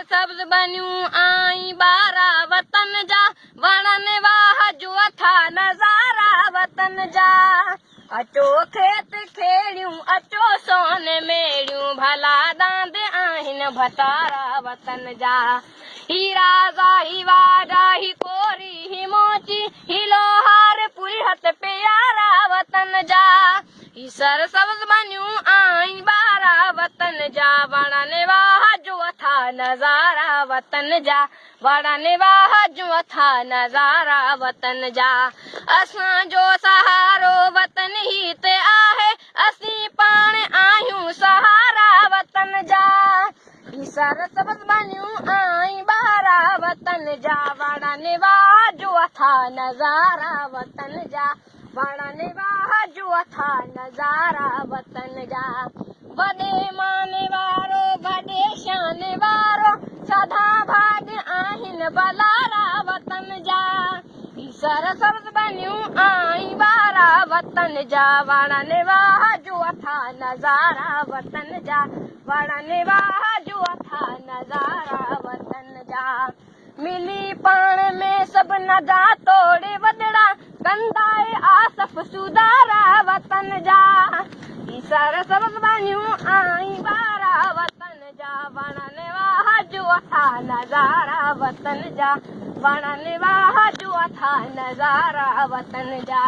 سبز ٻنيون آئين ٻارا وطن جا، وڻن واهه جو اٿا نظارا وطن جا. اچو کيت کيڙيون اچو سون ميڙيون، ڀلا ڏاند آهن ڀتارا وطن جا. هي رازا هي واڍا هي ڪوري هي موچي، هي لوهار پورهيت پيارا وطن جا. هي سر سبز ٻنيون آئين ٻارا وطن جا، وڻن واهه جو اٿا نظارا وطن جا، وڻن واهه جو اٿا نظارا وطن جا. اسان جو سهارو وطن هي ته آهي، اسين پاڻ آهيون سهارا وطن جا. هي سر سبز ٻنيون آئين ٻارا وطن جا، وڻن واهه جو اٿا نظارا وطن جا، وڻن واهه جو اٿا نظارا وطن جا. وڏي مان وارو وڏي شان وارو، سڌا ڀاڳ آهن ڀلارا وطن جا. هي سر سبز ٻنيون آئين ٻارا وطن جا، وڻن واهه جو اٿا نظارا وطن جا، وڻن واهه جو اٿا نظارا وطن جا. ملي پاڻ ۾ سڀ ننڍا توڙي وڏڙا، ڪندائي آصف سڌارا وطن جا. هي سر سبز ٻنيون آئين ٻارا وطن جا، وڻن واهه جو اٿا نظارا وطن جا، وڻن واهه جو اٿا نظارا وطن جا.